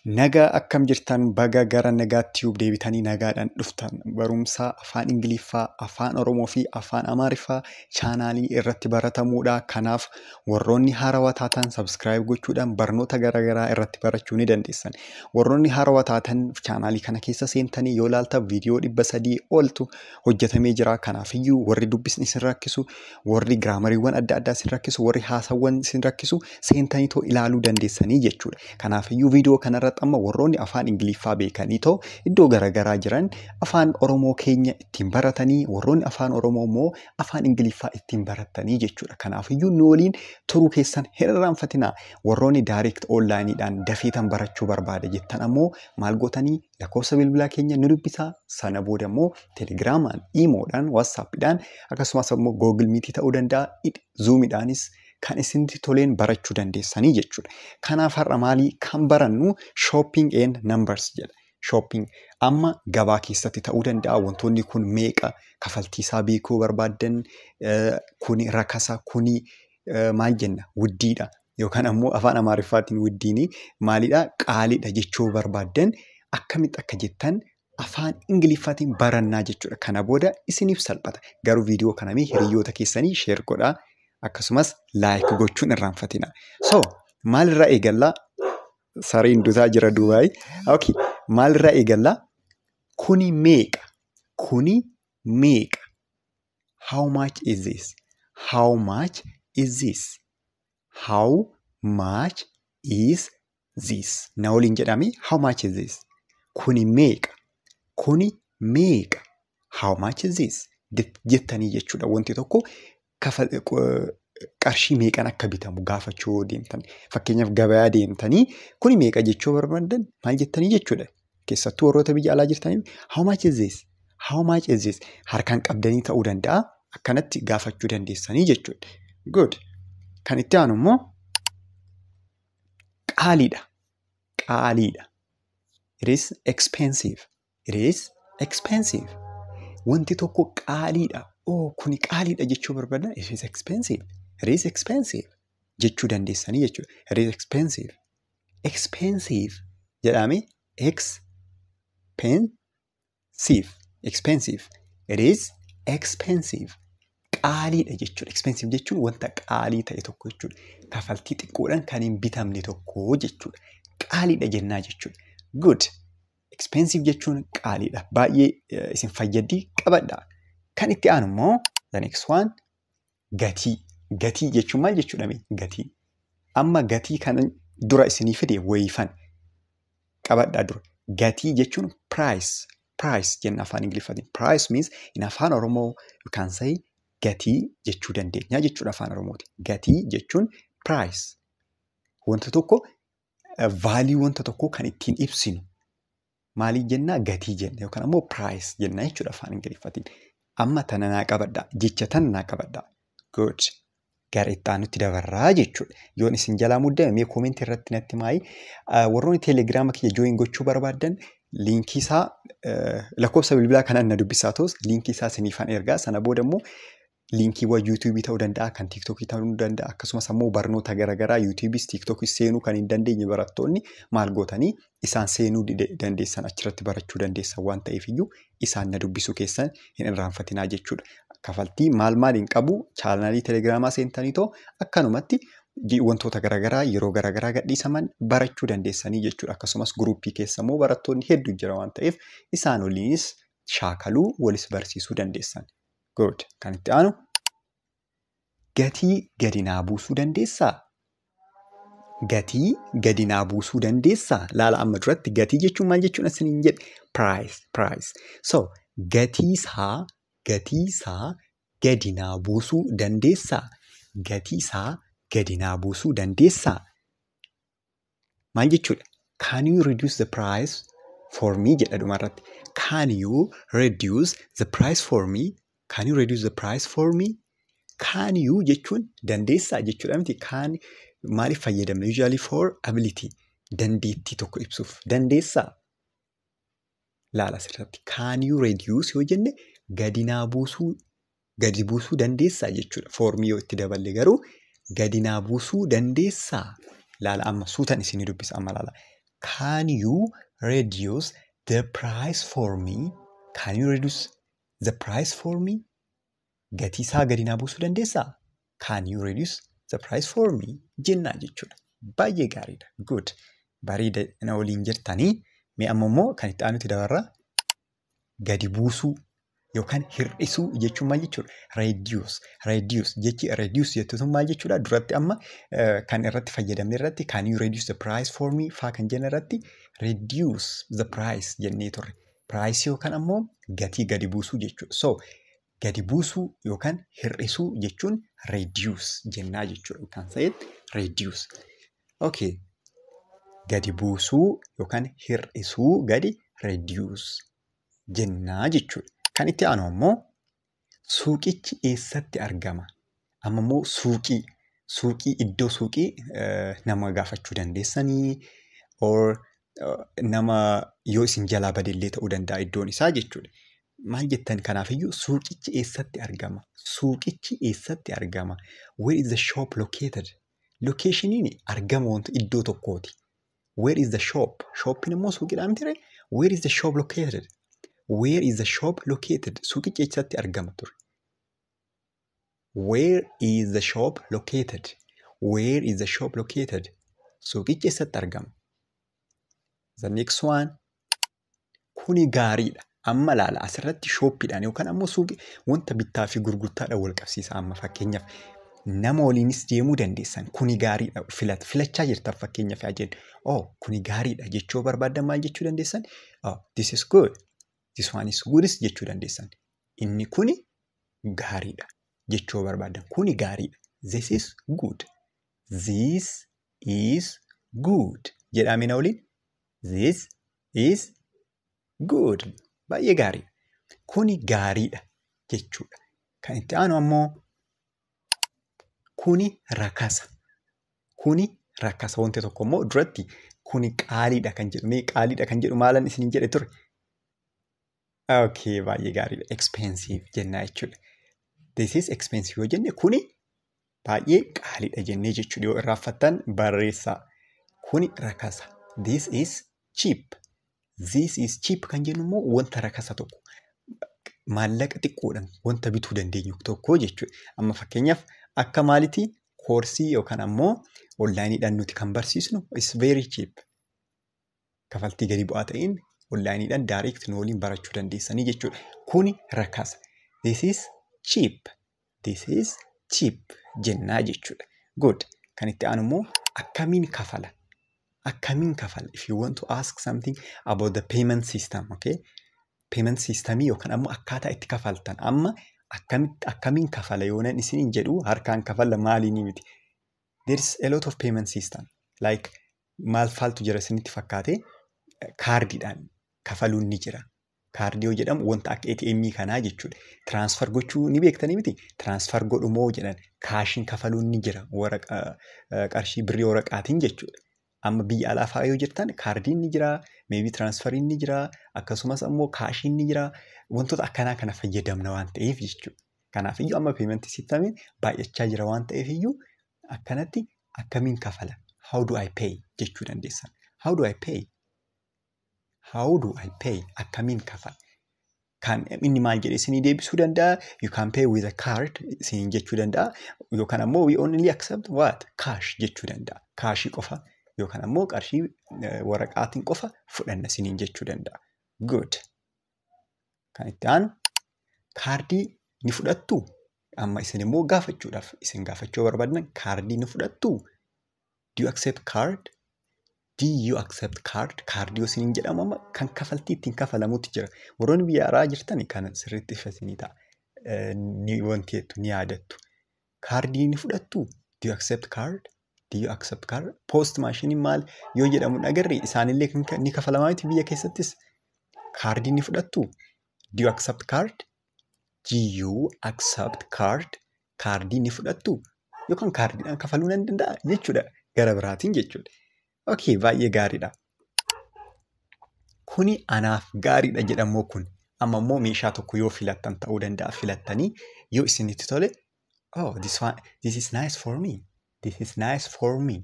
Nagaa akkam jirtan? Baga gara Nagaa Tube deebitanii nagaadhaan dhuftan. Barumsa afaan Ingiliffaa, afaan Oromoo fi afaan Amaariffaa chaanaalii irratti baratamuudha. Kanaaf warroonni haarawaa taatan subscribe gochuudhaan barnoota garaagaraa irratti barachuu ni dandeessan. Warroonni haarawaa taatan chaanaalii kana keessa seentanii yoo ilaaltan viidiyoo 300 oltu hojjetamee jira. Kanaafiyyuu warri dubbisni isin rakkisu, warri giraamariiwwan adda addaa isin rakkisu, warri haasawwan isin rakkisu seentanii too ilaaluu dandeessanii jechuudha. Kanaafiyyuu viidiyoo kanarratti amma warroonni afaan Ingiliffaa beekanii too iddoo garaagaraa jiran afaan Oromoo keenya ittiin baratanii, warroonni afaan Oromoo immoo afaan Ingiliffaa ittiin baratanii jechuudha. Kanaafiyyuu nu waliin turuu keessan hin irraanfatinaa. Warroonni direct onlaayiniidhaan dafeetan barachuu barbaada jettan ammoo maal gootanii? Lakkoofsa bilbilaa keenya nu dubbisaa. Sana booda immoo Telegiraamaan, Iimoodhaan, Waatsaappiidhaan, akkasumas immoo Google Meetii ta'uu danda'a, Zuumiidhaanis kan isinitti toleen barachuu dandeessanii jechuudha. Kanaaf har'a maalii kan barannu? Shopping and numbers jedha. Shopping amma gabaa keessatti ta'uu danda'a. Wantoonni kun meeqa, kafaltii isaa beekuu barbaaddan, kuni rakasa, kuni maal jenna, wuddiidha yookaan ammoo afaan Amaariffaatiin wuddiini maalidha, qaaliidha jechuu barbaaddan akkamitti akka jettan afaan Ingiliffaatiin barannaa jechuudha. Kana booda isiniif salphata. Garuu viidiyoo kana mee hiriyoota keessanii share godhaa. Akkasumas like gochuun irraanfatina. So maalirraa eegallaa? Sareen dutaa jira Dubaay. Okay. Maalirraa eegallaa? Kuni meeqa? Kuni meeqa? How much is this? How much is this? How much is this? Na waliin jedhame, how much is this? Kuni meeqa? Kuni meeqa? How much is this? Jettanii jechuudha. Wanti tokko qarshii meeqan akka bitamu gaafachuu yoo deemtan. Fakkeenyaaf gabayaa deemtanii kuni meeqa jechuu barbaadan maal jettanii jechuudha. Keessattuu warroota biyya alaa jirtaniif, how much is this? How much is this? Harkaan qabdanii ta'uu danda'a. Akkanatti gaafachuu dandeessanii jechuudha. Good. Kan itti aanu immoo qaaliidha. Qaaliidha. It is expensive. It is expensive. Wanti tokko qaaliidha. Oh, kuni qaaliidha jechuu barbaadan, it is expensive. It is expensive jechuu dandeessanii jechuudha. It is expensive. Expensive jedhame, expensive. Expensive. It is expensive. Qaaliidha jechuudha. Expensive jechuun wanta qaalii ta'e tokko jechuudha. Kafaltii xiqqoodhaan kan hin bitamne tokko jechuudha. Qaaliidha jennaa jechuudha. Good. Expensive jechuun qaaliidha. Baay'ee isin fayyadii, qabadha. Kan itti aanu immoo, the next one, gatii. Gatii jechuun maal jechuudha mee? Gatii. Amma gatii kana dura isinii fide wayiifan. Qabadhaa dura. Gatii jechuun price. Price jenna afaan Ingiliffaatiin. Price means in afaan Oromoo you can say gatii jechuu dandeenya jechuudha afaan Oromooti. Gatii jechuun price. Wanta tokko, value wanta tokkoo kan ittiin ibsinu maalii jennaa? Gatii jenna yookaan ammoo price jenna jechuudha afaan Ingiliffaatiin. Amma tana naa qabadhaa. Jecha tana naa qabadhaa. Good. Gara itti aanutti dabarraa jechuudha. Yoon isin jalaa muddame mee koomentii irratti natti maayi. Warroonni Teelegiraama kiyya join gochuu barbaaddan liinkii isaa lakkoofsa bilbilaa kanaan na dubbisaa ta'us liinkii isaa isiniifan ergaa. Sana booda immoo liinkiiwwan Yuutuubii ta'uu danda'a, kan Tiiktookii ta'uu danda'a, akkasumas ammoo barnoota garaagaraa Yuutuubiis Tiiktookis seenuu kan hin dandeenye barattoonni maal gootanii isaan seenuu dandeessan, achirratti barachuu dandeessan waan ta'eef iyyuu isaan na dubbisuu keessan hin irraanfatinaa jechuudha. Kafaltii maal maal hin qabu, chaanaalii Telegiraamaa seentanii too akkanumatti wantoota garaagaraa yeroo garaagaraa gadhiisaman barachuu dandeessanii jechuudha. Akkasumas guruppii keessa immoo barattoonni hedduu jira waan ta'eef isaan waliinis shaakaluu, walis barsiisuu dandeessan. Good. Kan itti aanu, gatii gadi naa buusuu dandeessaa? Gatii gadi naa buusuu dandeessaa? Laala, amma duratti gatii jechuun maal jechuun isiniin jedhe? Price, price. So gatii isaa gadi naa buusuu dandeessaa? Gatii isaa gadi naa buusuu dandeessaa? Maal jechuudha? Can you reduce the price for me jedha dhumarratti. Can you reduce the price for me? Can you reduce the price for me? Can you jechuun dandeessaa jechuudha miti. Can maaliif fayyadamna? Usually for ability. Dandeettii tokko ibsuuf. Dandeessaa? Laala asirratti. Can you reduce yoo jenne gadi naa buusuu, gadi buusuu dandeessaa jechuudha. For me yoo itti daballe garuu gadi naa buusuu dandeessaa? Laala, amma suutan isinii dubbisa, amma laala. Can you reduce the price for me? Can you reduce the price for me? Gatii isaa gadi naa buusuu dandeessaa? Can you reduce the price for me? Jennaa jechuudha. Baay'ee gaariidha. Good. Bareeda na waliin jirtanii. Mee amma immoo kan itti aanutti dabarraa. Gadi buusuu yookaan hir'isuu jechuun maal jechuudha? Reduce. Reduce. Jechi reduce jettu sun maal jechuudha? Duratti amma kan irratti fayyadamne irratti "Can you reduce the price for me?" faa kan jenne irratti reduce the price jennee turre. Price yookaan ammoo gatii gadi buusuu jechuudha. So gadi buusuu yookaan hir'isuu jechuun reduce jennaa jechuudha. Kan ta'e reduce. Okay. Gadi buusuu yookaan hir'isuu gadi reduce jennaa jechuudha. Kan itti aanu ammoo suuqichi eessatti argama? Amma immoo suuqii iddoo suuqii nama gaafachuu dandeessanii or nama yoo isin jalaa badellee ta'uu danda'a iddoon isaa jechuudha. Maal jettan kanaafiyyuu suuqichi eessatti argama? Suuqichi eessatti argama? Where is the shop located? Locationiin argama wanta iddoo tokkooti. Where is the shop? Shoppiin immoo suuqiidhaa miti ree? Where is the shop located? Where is the shop located? Suuqichi eessatti argama ture? Where is the shop located? Where is the shop located? Suuqichi eessatti argama? The next one. Kuni gaariidha. Amma laala, asirratti shoppiidhaan yookaan ammoo suuqii wanta bittaa fi gurgurtaadhaan wal qabsiisa. Amma fakkeenyaaf nama waliinis deemuu dandeessan. Kuni gaariidha, filachaa jirtan fakkeenyaaf yaa jennu. Oh, kuni gaariidha jechuu barbaaddan maal jechuu dandeessan? Oh, this is good. This one is good jechuu dandeessan. Inni kuni gaariidha jechuu barbaaddan. Kuni gaariidha. This is good. This is good. Jedhaa na waliin. This is good. Baay'ee gaariidha. Kuni gaariidha jechuudha. Kan itti aanu ammoo kuni rakasa. Kuni rakasa. Wanti tokko immoo duratti kuni qaaliidha kan jedhu. Mee qaaliidha kan jedhu maalan isiniin jedhe ture? Okay, baay'ee gaariidha. Expensive jennaa jechuudha. This is expensive yoo jenne kuni baay'ee qaaliidha jennee jechuudha. Yoo irraanfattan barreessaa. Kuni rakasa. This is cheap. This is cheap kan jennu immoo wanta rakasa tokko, maallaqa xiqqoodhaan wanta bituu dandeenyu tokko jechuudha. Amma fakkeenyaaf akka maalitii koorsii yookaan ammoo onlineiidhaan nuti kan barsiisnu is very cheap. Kafaltii gadi bu'aa ta'een onlineiidhaan direct nu waliin barachuu dandeessanii jechuudha. Kuni rakasa. This is cheap. This is cheap jennaa jechuudha. Good. Kan itti aanu immoo akkamiin kafala? Akkamiin kafala? If you want to ask something about the payment system, okay? Payment systemii yookaan ammoo akkaataa itti kafaltan. Amma akkamitti akkamiin kafala yoonan isiniin jedhu harkaan kafala maaliinii miti. There is a lot of payment system. Like maal faaltu jira isinitti fakkaate? Kaardiidhaan kafaluun ni jira. Kaardii yoo jedhamu wanta akka ATM kanaa jechuudha. Transfer gochuu ni beektanii miti? Transfer godhu moo jedhan, cashiin kafaluun ni jira. Waraqaa qarshii birrii waraqaatiin jechuudha. Amma biyya alaa fa'aa yoo jirtan kaardiin ni jira, maybe transferiin ni jira, akkasumas ammoo cashiin ni jira. Wantoota akkanaa kana fayyadamna waan ta'eef jechuudha. Kanaafiyyuu amma payment systemiin baay'achaa jira waan ta'eef iyyuu akkanatti akkamiin kafala? How do I pay jechuu dandeessan. How do I pay? How do I pay? Akkamiin kafala? Kan inni maal jedhee isinii deebisuu danda'a? You can pay with a card isiniin jechuu danda'a. Yookaan ammoo we only accept what? Cash jechuu danda'a. Cashii qofa yookaan ammoo qarshii waraqaatiin qofa fudhanna isiniin jechuu danda'a. Good. Kan itti aanu kaardii ni fudhattuu? Amma isin immoo gaafachuudhaaf isin gaafachuu barbaadan kaardii ni fudhattuu? Do you accept card? Do you accept card? Kaardii yoo isiniin jedhamu amma kan kafaltii ittiin kafalamutu jira. Warroonni biyya alaa jirtan kana sirriitti ifa isinii ta'a. Ni wanti jettu ni yaadattu. Kaardii ni fudhattuu? Do you accept card? Do you accept card? POS machineiin maal yoo jedhamu agarre isaanillee ni kafalamaa miti biyya keessattis. Kaardii ni fudhattuu? Do you accept card? Do you accept card? Kaardii ni fudhattuu? Yookaan kaardiidhaan kafaluu nan danda'a jechuudha. Gara biraatiin jechuudha. Okay, baay'ee gaariidha. Kuni anaaf gaariidha jedhamoo kun. Amma immoo meeshaa tokko yoo filattan ta'uu danda'a, filattanii yoo isinitti tole, oh, this one, this is nice for me. This is nice for me.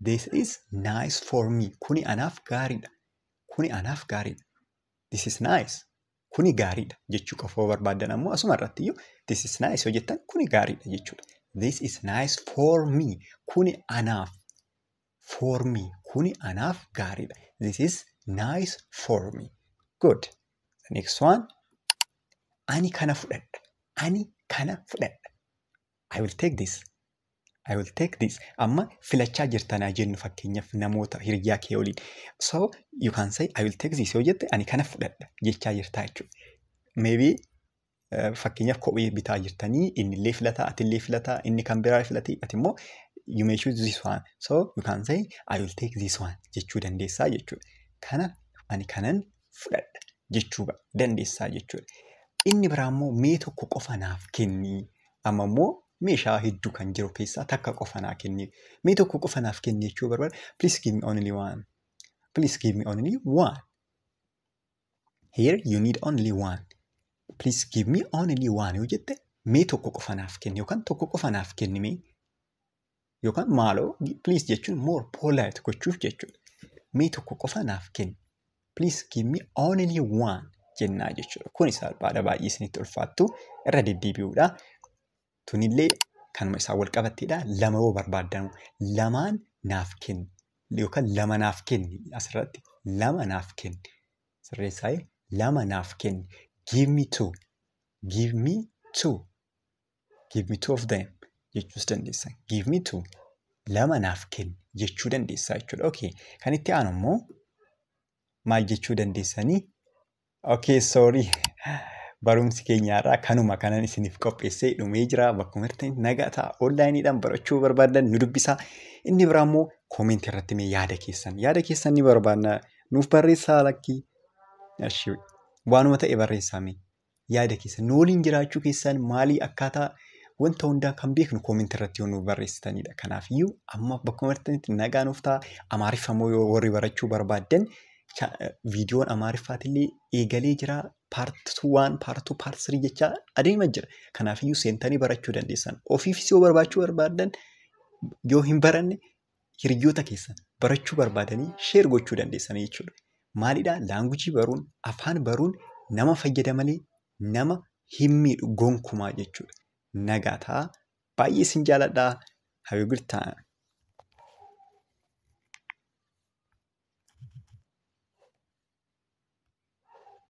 This is nice for me. Kuni anaaf gaariidha. Kuni anaaf gaariidha. This is nice. Kuni gaariidha jechuu qofa yoo barbaaddan ammoo asuma irratti iyyuu this is nice yoo jettan kuni gaariidha jechuudha. This is nice for me. Kuni anaaf. For me. Kuni anaaf gaariidha. This is nice for me. Good. The next one. Ani kana fudhadha. Ani kana fudhadha. I will take this. I will take this. Amma filachaa jirtanaa jennu fakkeenyaaf namoota hiriyaa kee waliin. So you can say I will take this yoo jette ani kana fudhadha jechaa jirtaa jechuudha. Maybe fakkeenyaaf kophee bitaa jirtanii innillee filataa atillee filataa inni kan biraa filatee ati immoo you may choose this one. So you can say I will take this one jechuu dandeessaa jechuudha. Kana ani kanan fudhadha jechuu dandeessaa jechuudha. Inni biraa immoo mee tokko qofa naaf kenni. Amma immoo meeshaa hedduu kan jiru keessaa takka qofa naa kenni. Mee tokko qofa naaf kenni jechuu barbaada. Please give me only one. Please give me only one. Here you need only one. Please give me only one yoo jette mee tokko qofa naaf kenni yookaan tokko qofa naaf kenni mee yookaan maaloo please jechuun more polite gochuuf jechuudha. Mee tokko qofa naaf kenni. Please give me only one jennaa jechuudha. Kun salphaadha baay'ee isinitti ulfaattu irra deddeebi'uudha. Tunillee kanuma isaan wal qabatteedha. Lama yoo barbaaddan lamaan naaf kenni yookaan lama naaf kenni asirratti lama naaf kenni. Sirreessaa lama naaf kenni. Give me two. Give me two. Give me two of them jechuus dandeessa. Give me two. Lama naaf kenni jechuu dandeessaa jechuudha. Okay. Kan itti aanu immoo maal jechuu dandeessanii? Okay, sorry. Barumsi keenya irraa kanuma kanan isiniif qopheessee dhumee jira. Bakkuma jirtanitti nagaa ta'a. Onlaayiniidhaan barachuu barbaadan nu dubbisaa. Inni biraa immoo koomentii irratti mee yaada keessan. Yaada keessan ni barbaanna. Nuuf barreessaa lakkii. Waanuma ta'e barreessaa mee. Yaada keessan nu waliin jiraachuu keessan maalii akkaataa wanta hundaa kan beeknu koomentii irratti yoo nuuf barreessitanidha. Kanaafiyyuu amma bakkuma jirtanitti nagaa nuuf ta'a. Amaariffa immoo yoo warri barachuu barbaaddan viidiyoon Amaariffaatillee eegalee jira. Part 1, part 2, part 3 jechaa adeemaa jira. Kanaafiyyuu seentanii barachuu dandeessan. Ofiifis yoo barbaachuu barbaaddan yoo hin baranne hiriyoota keessan barachuu barbaadanii share gochuu dandeessan jechuudha. Maalidhaa language baruun afaan baruun nama fayyada malee nama hin miidhu gonkumaa jechuudha. Nagaa ta'a. Baay'ee isin jaaladhaa. Have a good time.